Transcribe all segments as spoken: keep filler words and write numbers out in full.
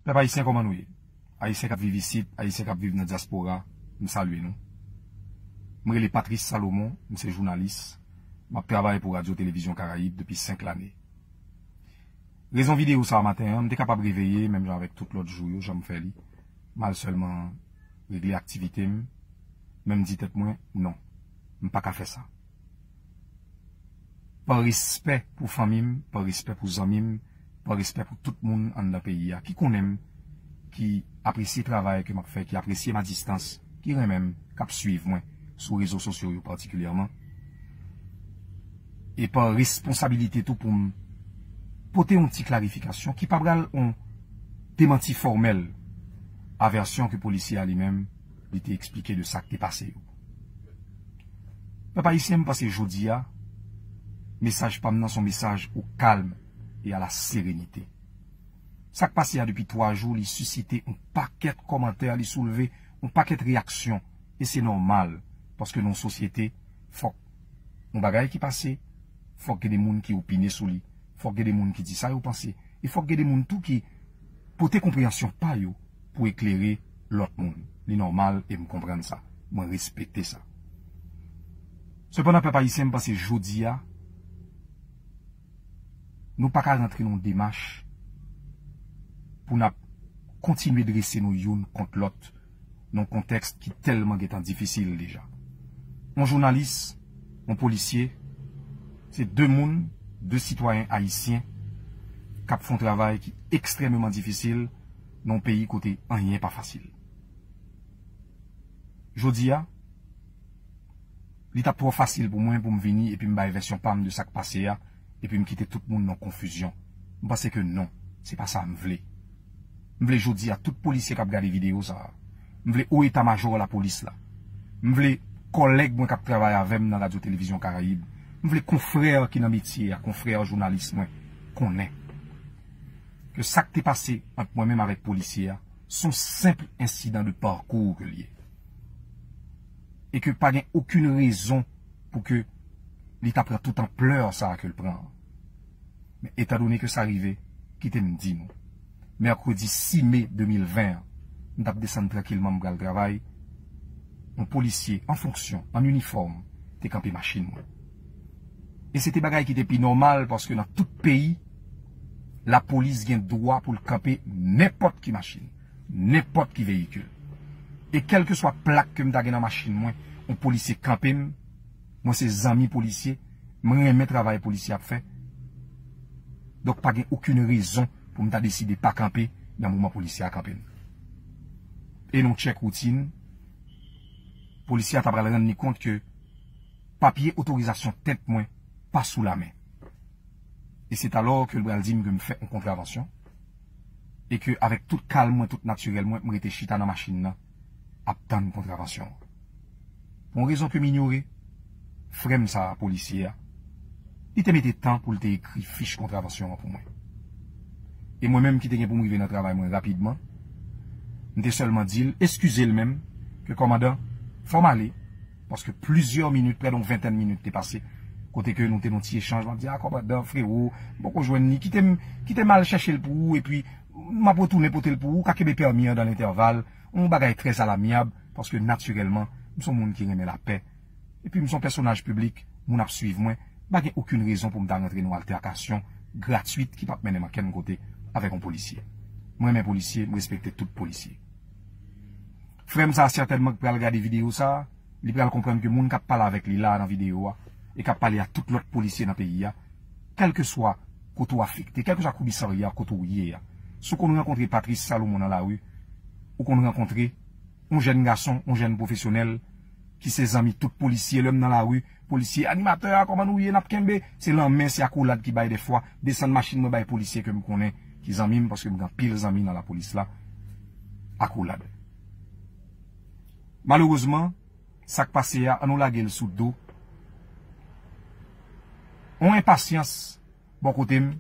Pèp ayisyen, kòman nou ye? Ayisyen k ap viv isit, Ayisyen k ap viv nan dyaspora, m salye nou. M rele Patrice Salomon, m se jounalis. M ap travay pou Radyo Televizyon Karayib depi senk lane. Rezon videyo sa a maten an, m te kapab reveye, menm jan avèk tout lòt jou yo, jan m fè li. M al sèlman regle aktivite m, men m di tèt mwen, non, m pa ka fè sa. Pa respè pou fanmi m, pa respè pou zanmi m, pa respè pou tout moun anndan peyi a ki konnen m, ki apresye travay ke m ap fè, ki apresye m a distans, ki renmen m, k ap swiv mwen sou rezo sosyo yo patikilyèman. E pa responsabilite tou pou m pote yon ti klarifikasyon ki pa pral yon demanti fòmèl a vèsyon ke polisye a li menm li te eksplike de sa k te pase yo. Pèp ayisyen, m panse jodi a, mesaj pa m nan se yon mesaj o kalm e a la serenite. Sa k pase a depi twa jou, li sisite yon pakèt kòmantè, li soulve yon pakèt reyaksyon, e se nòmal, paske nan yon sosyete, fòk yon bagay ki pase, fòk gen de moun ki opine sou li, fòk gen de moun ki di sa yo panse, e fòk gen de moun tou ki pote konpreyansyon pa yo pou eklere lòt moun. Li nòmal e m konprann sa. Mwen respekte sa. Sepandan, pèp ayisyen, m panse jodi a, nou pa ka rantre nan yon demach pou n ap kontinye drese nou youn kont lòt nan yon kontèks ki tèlman gentan difisil deja. Yon jounalis, yon polisye, se de moun, de sitwayen ayisyen k ap fè yon travay ki ekstrèmeman difisil nan yon peyi kote anyen pa fasil. Jodi a, li t ap twò fasil pou mwen pou m vini epi m bay vèsyon pa m de sa k pase a, epi m kite tout moun nan konfizyon. M panse ke non, se pa sa m vle. M vle jodi a tout polisye k ap gade videyo sa a. M vle o eta majò lapolis la. M vle kòlèg mwen k ap travay avè m nan Radyo Televizyon Karayib. M vle konfrè ki nan metye a, konfrè jounalis mwen, konnen ke sa k te pase ant mwen menm avèk polisye a, se yon senp ensidan de pakou ke l ye. E ke pa gen okenn rezon pou ke li ta pran tout anplè sa a ke l pran an. Men etandone ke sa rive, kite m di nou, mèkredi sis me de mil ven an, m t ap desann trankilman m pral travay, yon polisye an fonksyon, an inifòm, te kanpe machin mwen. E se te bagay ki te pi nòmal, paske nan tout peyi, lapolis gen dwa pou l kanpe nenpòt ki machin, nenpòt ki veyikil. E kèlkeswa plak ke m ta gen nan machin mwen, yon polisye kanpe m, mwen se zanmi polisye, m renmen travay polisye ap fè. Donk pa gen okenn rezon pou m ta deside pa kanpe nan moman polisye a kanpe m. E nan yon tchèk woutin, polisye a ta pral rann li kont ke papye otorizasyon tent mwen pa sou lamen. E se talò ke l pral di m ke m fè yon kontravansyon, e ke avèk tout kalm mwen, tout natirèl mwen, m rete chita nan machin nan, ap tann kontravansyon an. Pou yon rezon ke m inyore, frè m sa a, polisye a, li te mete tan pou l te ekri fich kontravansyon an pou mwen. E mwen menm ki te gen pou m rive nan travay mwen rapidman, m te sèlman di l, eskize l menm, ke kòmandan, fò m ale, paske plizyè minit, prè de yon ventèn minit te pase, kote ke nou te nan ti echanj, m ap di, a kòmandan, frewo, m poko jwenn li, kite m, kite m al chèche l pou ou, epi m ap retounen pote l pou ou, ou ka kenbe pèmi an dan lentèval, yon bagay trè alamyab, paske natirèlman, m se yon moun ki renmen lapè, epi m se yon pèsonaj piblik, moun ap swiv mwen, pa gen okenn rezon pou m ta rantre nan altèkasyon gratwit ki p ap mennen m ankenn kote avèk yon polisye. M renmen polisye, m respekte tout polisye. Frè m sa a sètènman k pral gade videyo sa a, li pral konprann ke moun k ap pale avèk li la a nan videyo a, e k ap pale a tout lòt polisye nan peyi a, kèlkeswa kote w afekte, kèlkeswa komisarya kote w ye a. Si w konn rankontre Patrice Salomon nan lari, ou konn rankontre yon jèn gason, yon jèn pwofesyonèl, ki se zanmi tout polisye, lè m nan lari, polisye, animatè a, kòman nou ye, n ap kenbe, se lanmen, se akolad ki bay dèfwa, desann machin mwen bay polisye ke m konnen, ki zanmi m, paske m gen anpil zanmi nan lapolis la, akolad. Malerezman, sa k pase a, ann nou lage l sou do yon enpasyans bò kote m,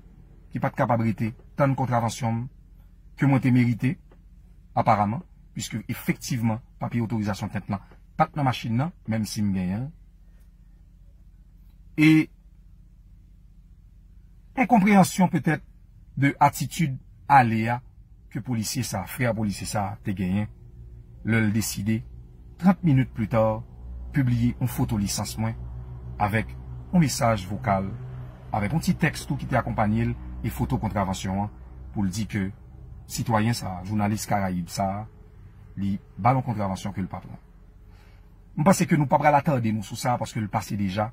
ki pa t kapab rete tann kontravansyon m, ke mwen te merite, aparaman, piske efektivman, papye otorizasyon tent lan pa t nan machin nan, menm si m genyen l. E enkonpreyansyon petèt de atitid ale a, ke polisye sa, frè polisye sa te genyen, lè l deside, trant minit pli ta, pibliye yon foto lisans mwen avèk yon mesaj vokal, avèk yon ti tèks tou ki te akonpanye l e foto kontravansyon an, pou l di ke sitwayen sa, jounalis Karayib sa, li ba l yon kontravansyon ke l pa pran. M panse ke nou pa pral atande nou sou sa paske l pase deja.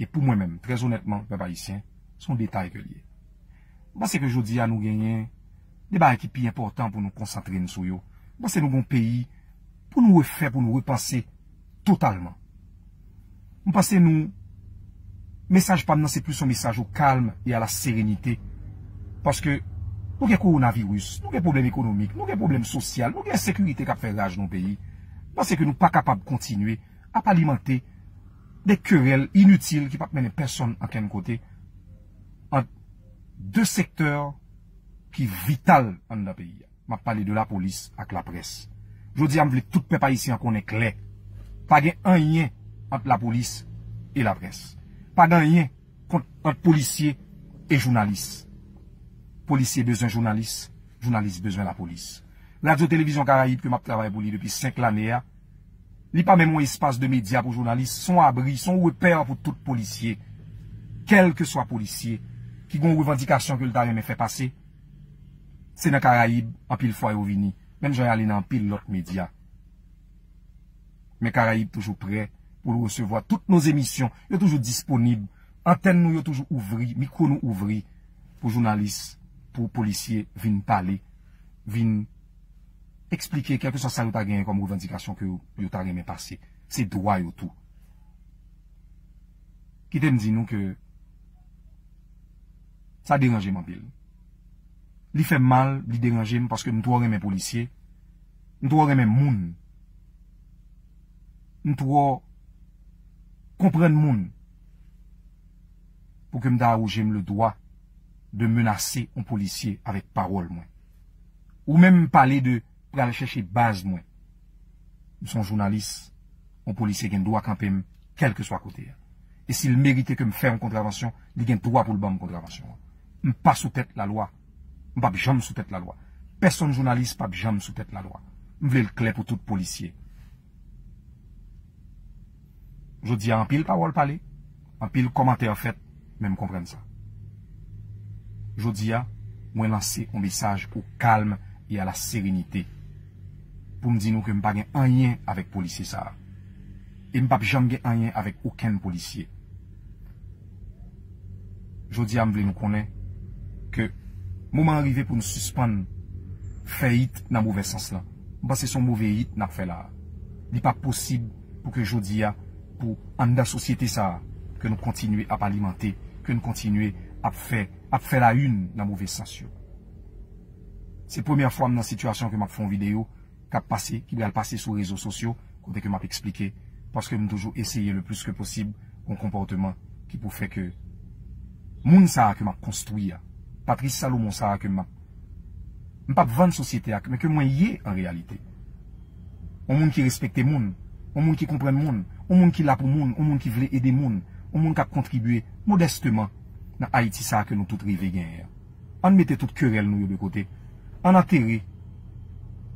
E pou mwen menm, trè onètman, pèp ayisyen, se yon detay ke l ye. M panse ke jodi a nou genyen de bagay ki pi enpòtan pou nou konsantre n sou yo. M panse nou gen yon peyi pou nou refè, pou nou repanse totalman. M panse nou, mesaj pa m nan se plis yon mesaj o kalm e a la serenite. Paske nou gen kowonaviris, nou gen pwoblèm ekonomik, nou gen pwoblèm sosyal, nou gen ensekirite k ap fè raj nan peyi. M panse ke nou pa kapab kontinye ap alimante de kerèl initil ki p ap mennen pèsonn ankenn kote ant de sektè ki vital anndan peyi a. M ap pale de lapolis ak laprès. Jodi a, m vle tout pèp ayisyen an konnen klè. Pa gen anyen ant lapolis e laprès. Pa gen anyen kont, ant polisye e jounalis. Polisye bezwen jounalis, jounalis bezwen lapolis. Radyo Televizyon Karayib ke m ap travay pou li depi senk lane a, li pa menm yon espas de medya pou jounalis, se yon abri, se yon repè pou tout polisye. Kèlkeswa polisye ki gen yon revandikasyon ke l ta renmen fè pase, se nan Karayib anpil fwa yo vini, menm jan y ale nan anpil lòt medya. Men Karayib toujou prè pou l resevwa tout nos emisyon. Yo toujou disponib. Antèn nou yo toujou ouvri, mikwo nou ouvri pou jounalis, pou polisye vin pale, vin eksplike kèlkeswa sa yo ta genyen kòm revandikasyon ke yo, yo ta renmen pase. Se dwa yo tou. Kite m di nou ke sa deranje m anpil. Li fè m mal, li deranje m paske m twò renmen polisye, m twò renmen moun, m twò konprann moun pou ke m ta awoje m le dwa de menase yon polisye avèk pawòl mwen. Ou menm pale de pral chèche baz mwen. M se yon jounalis, yon polisye gen dwa kanpe m kèlkeswa kote a. E si l merite ke m fè yon kontravansyon, li gen dwa pou l ban m kontravansyon an. M pa sou tèt lalwa. M p ap janm sou tèt lalwa. Pèsonn jounalis p ap janm sou tèt lalwa. M vle l klè pou tout polisye. Jodi a, anpil pawòl pale, anpil kòmantè fèt, men m konprann sa. Jodi a, mwen lanse yon mesaj o kalm e a la serenite pou m di nou ke m pa gen anyen avèk polisye sa a. E m p ap janm gen anyen avèk okenn polisye. Jodi a, m vle nou konnen ke moman an rive pou nou sispann fè it nan move sans lan. M panse se yon move it n ap fè la a. Li pa posib pou ke jodi a, pou anndan sosyete sa a, ke nou kontinye ap alimante, ke nou kontinye ap fè, ap fè la une nan move sans yo. Se premyè fwa m nan sitiyasyon ke m ap fè yon videyo k ap pase, ki pral pase sou rezo sosyo, kote ke m ap eksplike, paske m toujou eseye le plis ke posib yon konpòteman ki pou fè ke moun sa a ke m ap konstwi a, Patrice Salomon sa a ke m ap, m p ap vann sosyete a, men ke mwen ye an reyalite. Yon moun ki respekte moun, yon moun ki konprann moun, yon moun ki la pou moun, yon moun ki vle ede moun, yon moun k ap kontribye modèsteman nan Ayiti sa a ke nou tout rive genyen an. Ann mete tout kerèl nou yo de kote. Ann antere.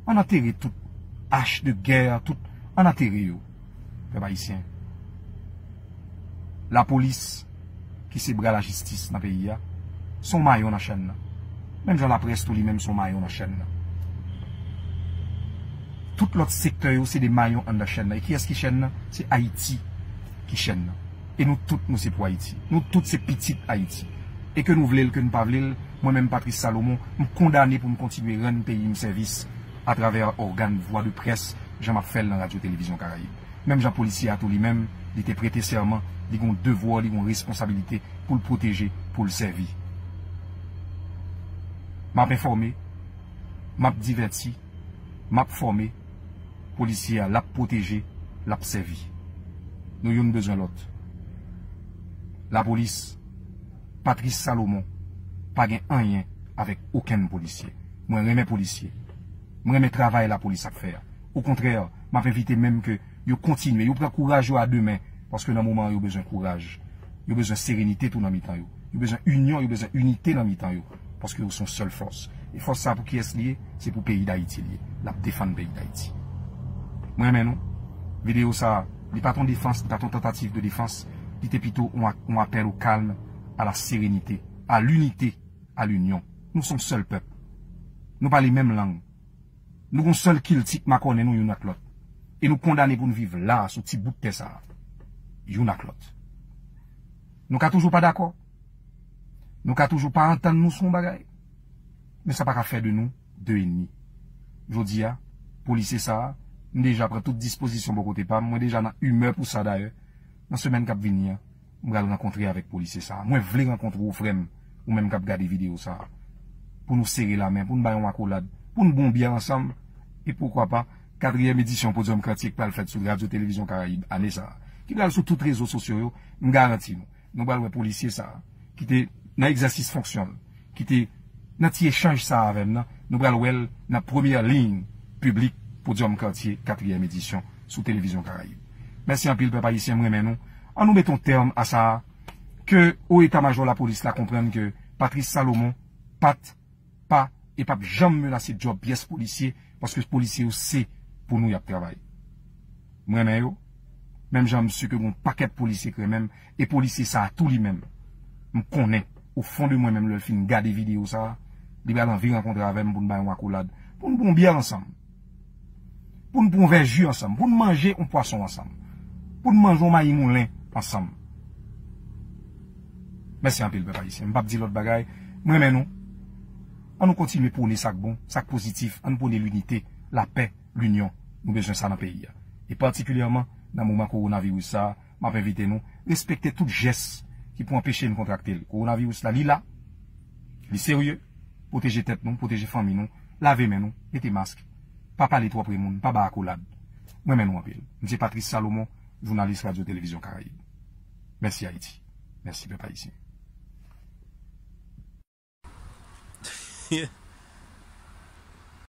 Ann antere tout ach de gè, tout, ann antere yo. Pèp ayisyen. Lapolis, ki se bra lajistis nan peyi a, se yon mayon nan chèn nan. Menm jan laprès tou li menm se yon mayon nan chèn nan. Tout lòt sektè yo se de mayon anndan chèn nan. E kiyès ki chèn nan? Se Ayiti ki chèn nan. E nou tout, nou se pou Ayiti. Nou tout se pitit Ayiti. E ke nou vle l, ke nou pa vle l, mwen menm Patrice Salomon, m kondane pou m kontinye rann peyi m sèvis atravè ògàn vwa de près, jan m ap fè l nan Radyo Televizyon Karayib. Menm jan polisye a tou li menm, li te prete sèman, li gen yon devwa, li gen yon responsabilite pou l pwoteje, pou l sèvi. M ap enfòme, m ap divèti, m ap fòme, polisye a, l ap pwoteje, l ap sèvi. Nou youn bezwen lòt. Lapolis, Patrice Salomon, pa gen anyen avèk okenn polisye. Mwen renmen polisye. Mwen renmen travay lapolis ap fè a. Okontrè, m ap envite menm ke yo kontinye, yo pran kouraj yo a de men, paske nan moman an yo bezwen kouraj. Yo bezwen serenite tou nan mitan yo. Yo bezwen inyon, yo bezwen inite nan mitan yo, paske yo se yon sèl fòs. E fòs sa pou kiyès li ye? Se pou peyi Dayiti li ye. L ap defann peyi Dayiti. Mwen renmen nou. Videyo sa, li pa t yon defans, li pa t yon tantativ de defans. Li te pito yon, yon apèl o kalm, à la sérénité, à l'unité, à l'union. Nou se yon sèl pèp. Nou pale menm lang. Nou gon sèl kilti k makònen nou youn ak lòt. E nou kondane pou n viv la, sou ti bout tè sa a, youn ak lòt. Nou ka toujou pa dakò. Nou ka toujou pa antann nou sou yon bagay. Men sa pa ka fè de nou de enmi. Jodi a, polisye sa a, m deja pran tout dispozisyon bò kote pa m. Mwen deja nan imè pou sa dayè. Nan semèn k ap vini an, m pral rankontre avèk polisye sa a. Mwen vle rankontre w, frè m, ou menm k ap gade videyo sa a. Pou nou sere lamen, pou n bay yon akolad, pou n bon byè ansanm. E poukwa pa, katriyèm edisyon Podium Kantik pral fèt sou Radyo Televizyon Karayib ane sa a, ki pral sou tout rezo sosyo yo, m garanti nou. Nou pral wè polisye sa a, ki te nan egzèsis fonksyon l, ki te nan ti echanj sa a avè m nan, nou pral wè l nan premyè liy piblik Podium Kantik katriyèm edisyon sou Televizyon Karayib. Mèsi anpil, pèp ayisyen, m renmen nou. An nou mete yon tèm a sa a, ke o eta majò lapolis la konprann ke Patrice Salomon pa t pa e p ap janm menase djòb pyès polisye, paske polisye yo se pou nou y ap travay. M renmen yo, menm jan m si ke gon pakèt polisye k renmen m, e polisye sa a tou li menm, m konnen, o fon de mwen menm, lè l fin gade videyo sa a, li pral anvi rankontre avè m pou n bay yon akolad, pou n bon byè ansanm, pou n pran yon vè ji ansanm, pou n manje yon pwason ansanm, pou n manje yon mayi moulen ansanm. Mèsi anpil, pèp ayisyen. M p ap di lòt bagay. M renmen nou. An nou kontinye pwone sa k bon, sa k pozitif. An nou pwone linite, lapè, linyon. Nou bezwen sa nan peyi a. E patikilyèman, nan moman kowonaviris sa a, m ap envite nou, respekte tout jès ki pou anpeche n kontrakte l. Kowonaviris la, li la, li serye. Pwoteje tèt nou, pwoteje fanmi nou, lave men nou, mete mask, pa pale twò pre moun, pa bay akolad. M renmen nou anpil. M se Patrice Salomon, jounalis Radyo Televizyon Karayib. Mèsi Ayiti. Mèsi pèp ayisyen.